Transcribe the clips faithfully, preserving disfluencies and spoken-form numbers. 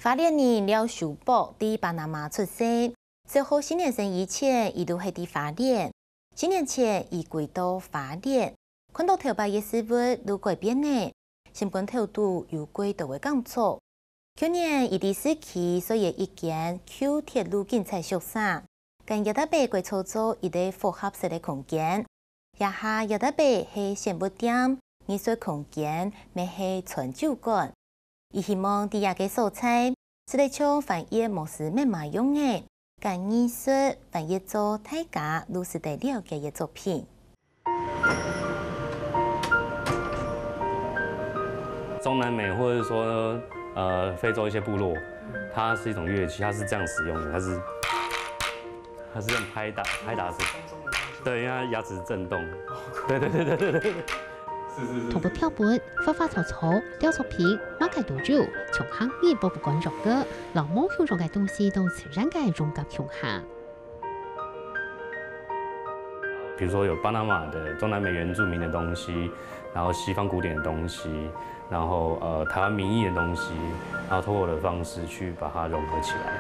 花蓮人廖秀寶在巴拿馬出世，小學四年生以前，佢都係在花蓮。四年前，佢歸到花蓮，看到頭擺个事物都改變呢，心肝頭肚有幾多个感觸。舊年，佢在市區睡了一間舊鐵路警察宿舍，跟這搭伯改造做一個複合式个空間。這下這搭伯係鮮物店、藝術空間，乜係餐酒館。 佢希望在這个所在，做得像翻譯無斯密碼樣仔，將藝術翻譯做大家都使得了解个作品。中南美或者说呃非洲一些部落，它是一种乐器，它是这样使用的，它是它是这样拍打拍打声，对，因为它牙齿震动，对对对对对对。同步跳舞、花花草草、雕塑品，麼个都有，從客人博物館入个，摎無形中个東西同自然个融合共下。比如说有巴拿马的中南美原住民的东西，然后西方古典的东西，然后呃台湾民艺的东西，然后透过我的方式去把它融合起来。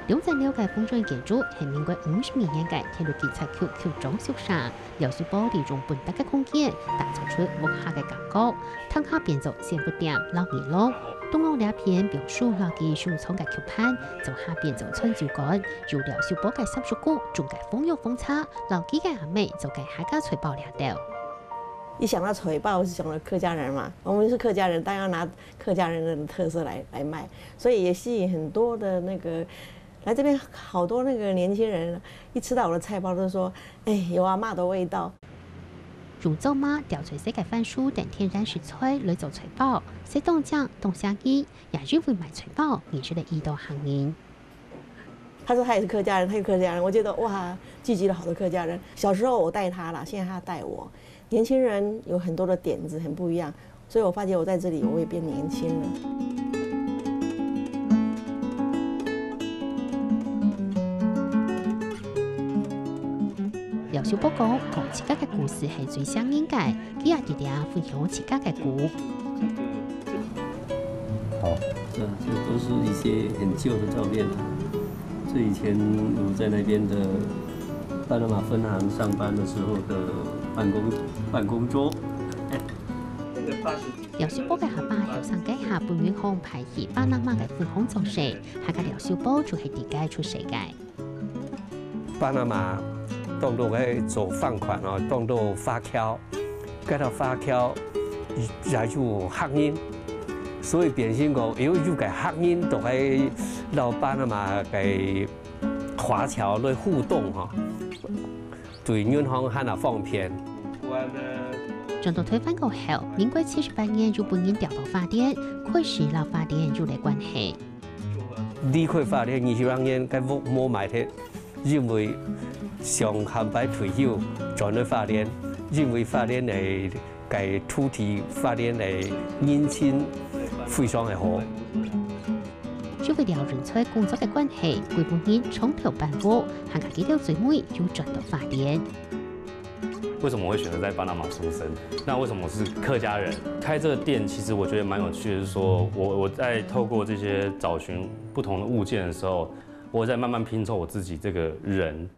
兩層樓个紅磚建築係民國五十二年个鐵路警察局局長宿舍， 廖秀寶利用分隔个空間，打造出屋下个感覺，廳下變做鮮物店摎藝廊。中央這片放書摎佢收藏个曲盤，灶下變做餐酒館，有廖秀寶个三叔公種个紅玉紅茶，摎佢个阿姆做个客家菜包這兜。一想到菜包，是想到客家人嘛，我们是客家人，当然要拿客家人的特色来来卖，所以也吸引很多的那个来这边好多那个年轻人，一吃到我的菜包都说，哎，有阿嬷的味道。 用灶嫲吊出來个番薯等天然食材來做菜包，食當靚當寫意，也因為賣菜包認識了一兜客人。他说他也是客家人，他也客家人，我觉得哇，聚集了好多客家人。小时候我带他啦，现在他带我。年轻人有很多的点子，很不一样，所以我发觉我在这里我也变年轻了。 廖秀寶講，講自家个故事係最像人个，佢也直直分享自家个故。好，这这都是一些很旧的照片啊。这以前我在那边的巴拿马分行上班的时候的办公办公桌。廖秀寶个阿爸後生該下分銀行派去巴拿馬个分行做事，還个廖秀寶就係在該出世个。 巴拿馬當多个做放款哦，當多華僑，該兜華僑也有客人，所以變成講有有个客人都會摎巴拿馬个華僑來互動吼，對銀行還較方便。轉到台灣過後，民國七十八年又分人調到花蓮，開始摎花蓮有了關係。 離開花蓮二十零年，該屋無賣忒，因為想下擺退休轉去花蓮，因為花蓮个个土地，花蓮个人情非常个好。就為了人才工作个關係，規屋人長透搬屋，還加佢兜最尾又轉到花蓮。 為什麼我會選擇在巴拿馬出生？那為什麼我是客家人？開這個店，其實我覺得蠻有趣的，是說我我在透過這些找尋不同的物件的時候，我在慢慢拼湊我自己這個人。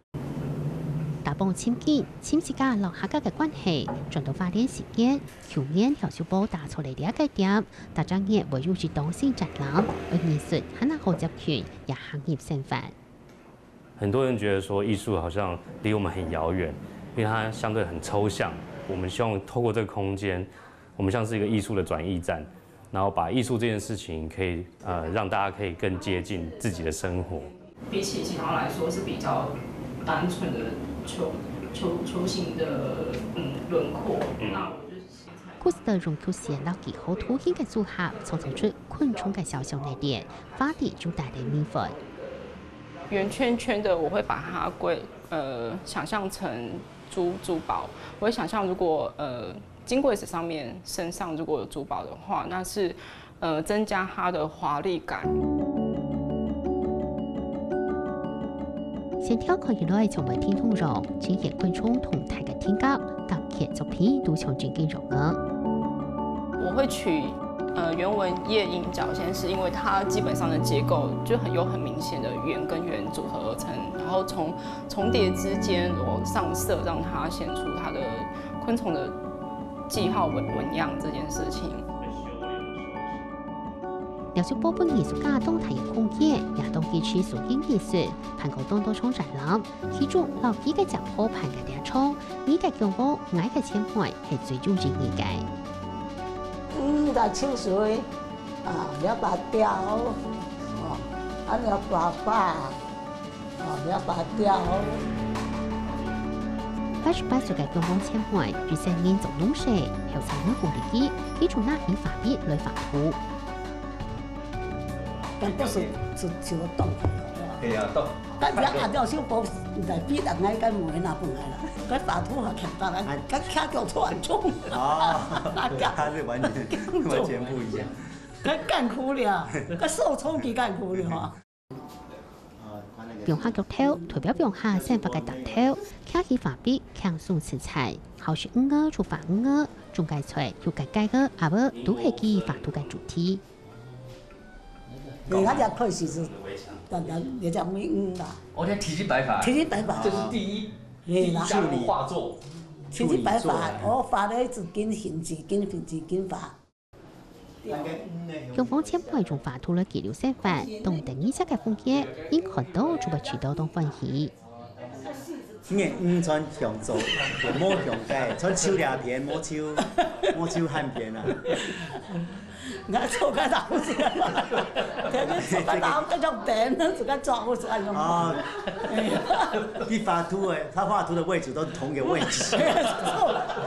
打幫尋根，尋自家摎客家个關係，轉到花蓮時間，舊年廖秀寶打造了這個店，逐隻月會有一檔新展覽，愛藝術還較好接近，也行業生活。 很多人覺得說藝術好像離我們很遙遠，因為它相對很抽象。我們希望透過這個空間，我們像是一個藝術的轉驛站，然後把藝術這件事情可以呃讓大家可以更接近自己的生活。比起其他来说是比较单纯的球球球形的嗯轮廓，那我就是。 故事用曲線摎幾何圖形个組合，創造出昆蟲个想像力，畫地就帶來靈魂。圓圈圈的，我會把它歸呃想象成珠珠寶。我會想象，如果呃金柜子上面身上如果有珠宝的话，那是呃增加它的华丽感。 線條看起來像無停動樣，呈現昆蟲動態个定格，搭佢作品都像真經樣仔。我會取呃，原纹夜莺角仙是因纹它基本上的结构就很有很明显的圆跟圆组合而成，然后从重叠之间我上色，让它显出它的昆虫的记号纹纹样这件事情。廖淑宝分藝術家當大个空間，也當支持手工藝術，辦過當多場展覽，其中摎幾个姐婆辦个這場，你个腳步，𠊎个前輩係最中意你个。嗯，个清水啊，了白雕，哦，啊了白发，哦，了白雕。八十八歲个中风前輩，一生人做農事，後生人工力機，佢就拿起畫筆來畫圖。 但不是只只有动。哎呀，到但是啊，廖秀波在比人家个门那本来了，该法度还看到了，该看到错很重。啊，他是完全完全不一样。该干苦了，该受冲击干苦了。放下腳頭，代表放下生活个擔頭，擎起畫筆，輕鬆自在，好食魚仔就畫魚仔，種个菜又个雞仔，阿婆都係佢畫圖个主題。 你看這開始是，大家也叫命運啦，我叫提起白发，提起白发，这是第一嘿啦，第一大幅画作，提起白发，我画了一只金形子，金形子，金发。用往前輩種畫圖來記錄生活，當得意食个風景，人看到就會試著當歡喜。 你个魚穿香做，也無香个，穿手抓片，無手，無手หั่片啊。你看做个老师，天天做个老师，叫等，做个抓不出来用。啊，你画图的，他画图的位置都是同一个位置。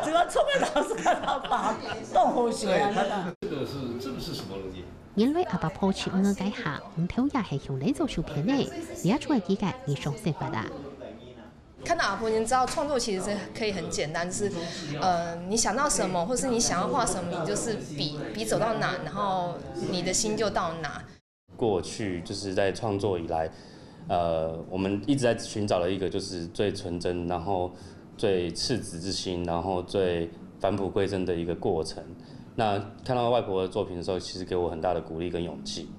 这个做个老师看到把动物学啊，那个。这个是这个是什么东西？原來阿伯婆飼魚个下，毋頭也係用來做手片呢，這出來幾个日常生活啊。看到阿婆，你知道創作其實是可以很简单，就是呃，你想到什么，或是你想要画什么，你就是笔笔走到哪，然后你的心就到哪。过去就是在创作以来，呃，我们一直在寻找了一个就是最纯真，然后最赤子之心，然后最返璞归真的一个过程。那看到外婆的作品的时候，其实给我很大的鼓励跟勇气。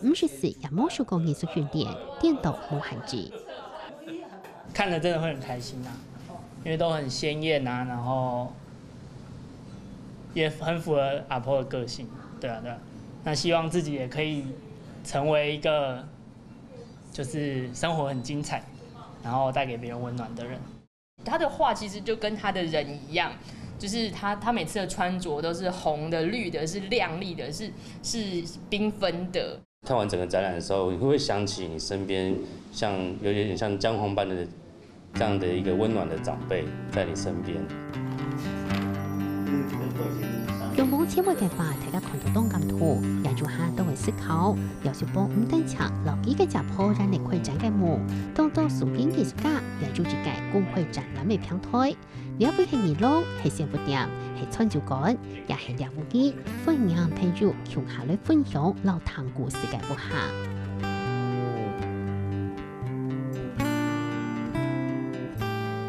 五十歲也無受過藝術訓練，顛倒無限制。看了真的会很开心啊，因为都很鲜艳啊，然后也很符合阿婆的个性，对啊对啊。那希望自己也可以成为一个就是生活很精彩，然后带给别人温暖的人。他的画其实就跟他的人一样，就是他他每次的穿着都是红的、绿的，是亮丽的，是是缤纷的。看完整个展览的时候，你会想起你身边像有点像姜黄般的这样的一个温暖的长辈在你身边。用往前輩个話，大家看到當感動，也有下多个思考。廖秀波毋單淨摎佢个姐婆引領開展个夢，當多手工藝術家也有一个公開展覽个平台。這位係藝廊，係生活店，係餐酒館，也係廖武義，歡迎朋友共下來分享摎談故事个屋下。